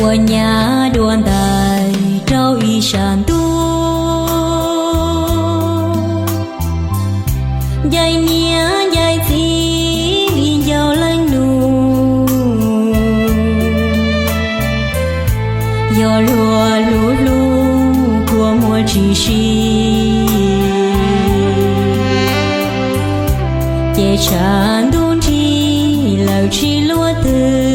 Ua nyab dua ntais rau ib sab ntuj, ncaim niam ncaim txiv vim ncauj leej nus, yog luag hlub hlub kua muag tsis sib, ces tshav ntuj nrig lawm tsis luaj twg.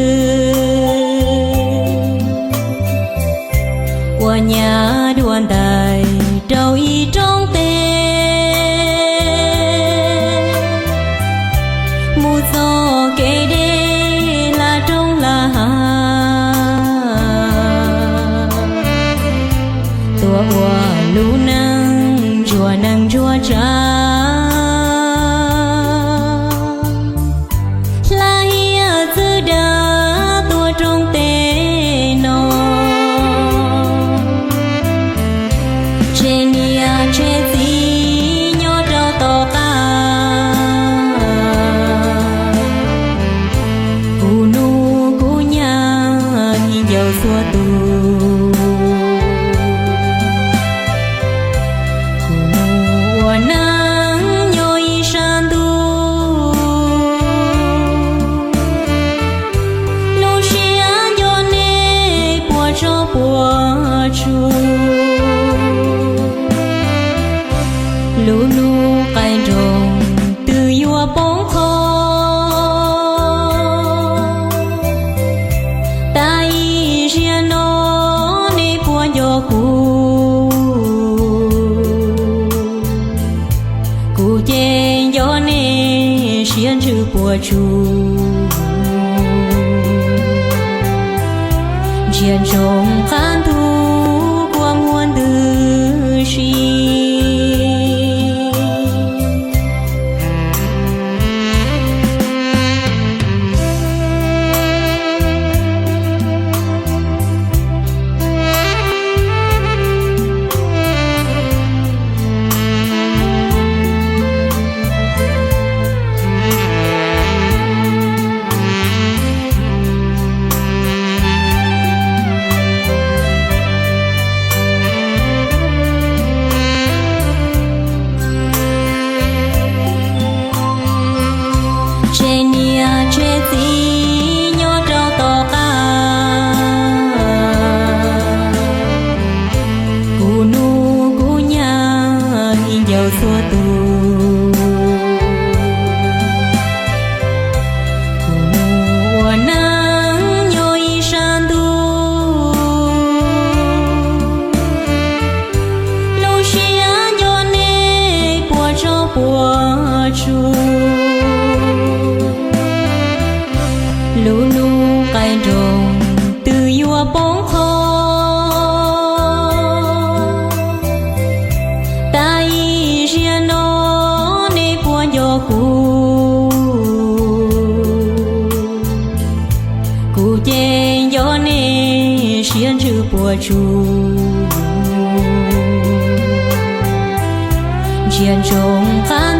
Ua nyab dua ntais rau ib rooj teb, mus txoj kev deb hla roob hla hav, tuaj ua lub neej ntsuag neeg ntsuag tsav, hla hiav txwv dag tuaj rooj teb no, tseg niam tseg txiv nyob rau tom qab. Kuv hnub kuv nyoog ib ncauj txhua tus, kuv ua neej nyob ib sab ntuj, lub siab nco nej puas tsaug puas tsuj, lub hnub qaij nroos twb yuav poob qho, tas ib zaug no nej puas nco kuv, kuv ces nco nej siab ntsws puas tsuj, ntsia ntsoov qab ntug kua muag ntws si. Tseg niam tseg txiv nyob rau tom qab, kuv hnub kuv nyoog ib ncauj txhua tus, kuv ua neej nyob ib sab ntuj, lub siab nco nej puas tsaug puas tsuj, lub hnub qaij nroos twb yuav poob qho, tas ib zaug no nej puas nco kuv, kuv ces nco nej siab ntsws puas tsuj, ntsia ntsoov qab